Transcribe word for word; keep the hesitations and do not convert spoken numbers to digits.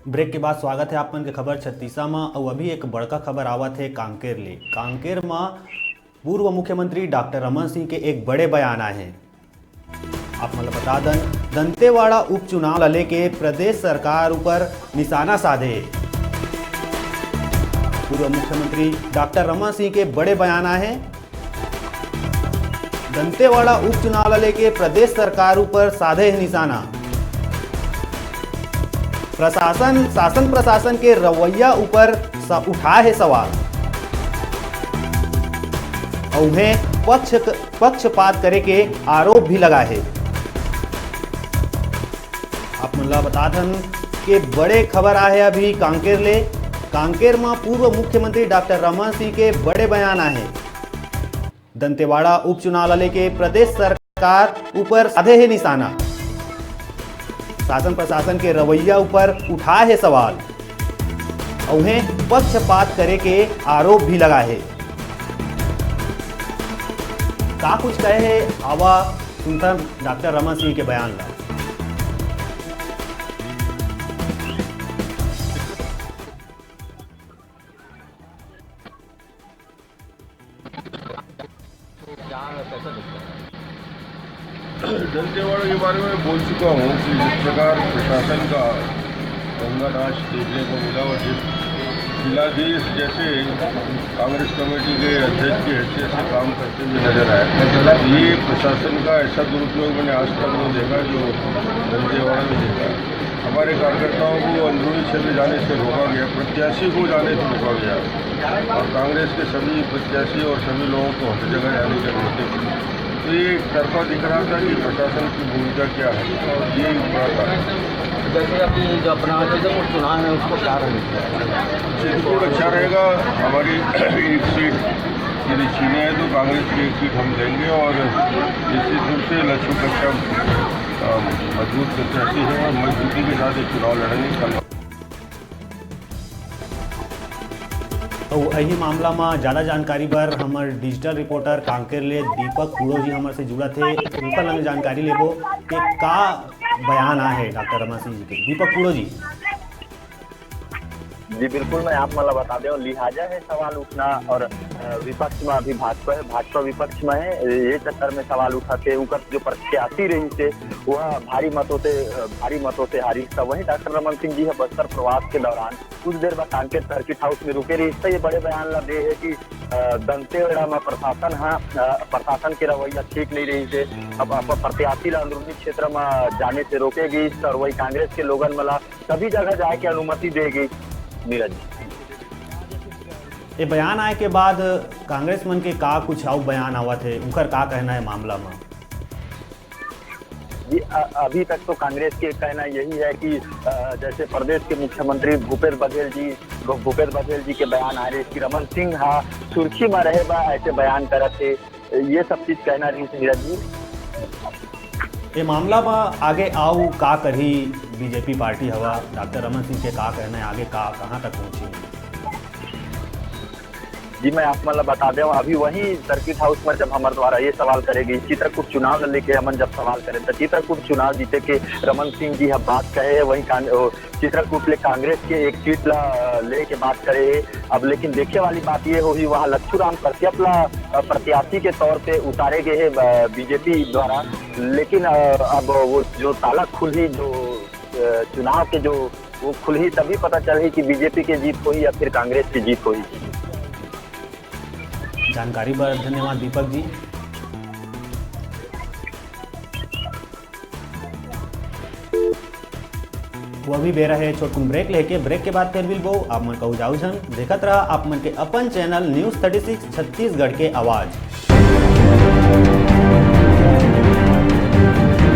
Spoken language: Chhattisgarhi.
ब्रेक के बाद स्वागत है आप मन के खबर छत्तीसा म। अउ अभी एक बड़का खबर आवत है कांकेर ले। कांकेर म पूर्व मुख्यमंत्री डॉक्टर रमन सिंह के एक बड़े बयान आए हैं। आप मन ल बता दन, दंतेवाड़ा उपचुनाव ल लेके प्रदेश सरकार ऊपर निशाना साधे। पूर्व मुख्यमंत्री डॉक्टर रमन सिंह के बड़े बयान आए हैं। दंतेवाड़ा उपचुनाव ल लेके प्रदेश सरकार ऊपर साधे हे निशाना। प्रशासन, शासन प्रशासन के रवैया ऊपर स-, उठाए हे सवाल। अउ उहें पक्ष, पक्षपात करे के आरोप भी लगाए हे। आप मन ला बता दन के बड़े खबर आए हे अभी कांकेर ले। कांकेर म पूर्व मुख्यमंत्री डॉक्टर रमन सिंह के बड़े बयान आए हे। दंतेवाड़ा उपचुनाव ला लेके प्रदेश सरकार ऊपर साधे हे निशाना। शासन प्रशासन के रवैया ऊपर उठाए हे सवाल। अउ उहें पक्षपात करे के आरोप भी लगाए हे। का कुछ कहे हे, आवा सुनथन डॉक्टर रमन सिंह के बयान ला। दंतेवाड़ा के बारे में बोल चुका हूँ कि जिस प्रकार प्रशासन का गंगानाश देखने को मिला और जिस जिलाधीश जैसे कांग्रेस कमेटी के अध्यक्ष की हैसियत से काम करते हुए नजर आए, ये प्रशासन का ऐसा दुरुपयोग मैंने आज तक नहीं देखा जो दंतेवाड़ा में देखा। हमारे कार्यकर्ताओं को अंदरूनी क्षेत्र जाने से रोका गया, प्रत्याशी को जाने से रोका गया और कांग्रेस के सभी प्रत्याशी और सभी लोगों को हर जगह जाने की अनुमति दी। तो ये एक तरफा दिख रहा था कि प्रशासन की भूमिका क्या है, ये एक बड़ा कारण है। जैसे अभी जो अपना चित्रकूट चुनाव है, उसको क्या रहेगा? चित्रकूट अच्छा रहेगा। हमारी एक सीट यदि छीने हैं तो कांग्रेस की एक सीट हम लेंगे और निश्चित रूप से लक्ष्य कश्यप अ, मजबूत प्रत्याशी है और मजबूती के साथ एक चुनाव लड़ेंगे। कल अउ यही मामला म ज्यादा जानकारी बर हमर डिजिटल रिपोर्टर कांकेर ले दीपक कुड़ो जी हमर से जुड़त हे। उनकर लंग जानकारी लेबो कि का बयान आए हे डॉक्टर रमन सिंह जी के। दीपक कुड़ो जी। जी बिल्कुल, मैं आप मन ला बता दें, लिहाजा है सवाल उठना और अ, विपक्ष में अभी भाजपा है, भाजपा विपक्ष में है, ये चक्कर में सवाल उठाते हैं। उनका जो प्रत्याशी रही थे वह भारी मतों से अ, भारी मतों से हारी था। वहीं डॉक्टर रमन सिंह जी है बस्तर प्रवास के दौरान कुछ देर बाद कांकेर सर्किट हाउस में रुके रही, इससे ये बड़े बयान ला दे है कि अ, दंतेवाड़ा में प्रशासन हा अ, प्रशासन के रवैया ठीक नहीं रही थे। अब, अब प्रत्याशी ला अंदरूनी क्षेत्र में जाने से रोके गई और वही कांग्रेस के लोगन मला सभी जगह जाए के अनुमति दे गई। नीरज। ये बयान आए के बाद कांग्रेस मन के का कुछ अउ बयान आवत हे, उनकर का कहना है मामला में? जी, अ- अभी तक तो कांग्रेस के कहना यही है कि अ, जैसे प्रदेश के मुख्यमंत्री भूपेश बघेल जी भूपेश बघेल जी के बयान आ रहे कि रमन सिंह हा सुर्खी में रहे बा, ऐसे बयान करत हे। ये सब चीज कहना रही नीरज जी। ये मामला में आगे अउ का करही बीजेपी पार्टी हवा, डॉक्टर रमन सिंह के का कहना है, आगे का कहाँ तक पहुँची? जी, मैं आप मन ला बता दें, अभी वही सर्किट हाउस में जब हमारे द्वारा ये सवाल करे गई, चित्रकूट चुनाव ल लेके हमन जब सवाल करें तो चित्रकूट चुनाव जीते के रमन सिंह जी हम बात कहे हैं, वही कांग-, ओ, चित्रकूट ले कांग्रेस के एक सीट ला लेके बात करे हैं। अब लेकिन देखे वाली बात ये होही, वहाँ लच्छू राम कश्यप ला अ, प्रत्याशी के तौर पे उतारे गए हैं ब-, बीजेपी द्वारा, लेकिन अ, अब वो जो ताला खुलही, जो अ, चुनाव के जो वो खुलही, तभी पता चलही कि बीजेपी के जीत होही या फिर कांग्रेस की जीत होही। जानकारी बर धन्यवाद दीपक जी। वो अभी बेरा है छोटकुन ब्रेक लेके, ब्रेक के बाद फिर मिलबो। आप मन कहू जाऊ झन, देखत रहा आप मन के अपन channel news thirty six Chhattisgarh के आवाज़।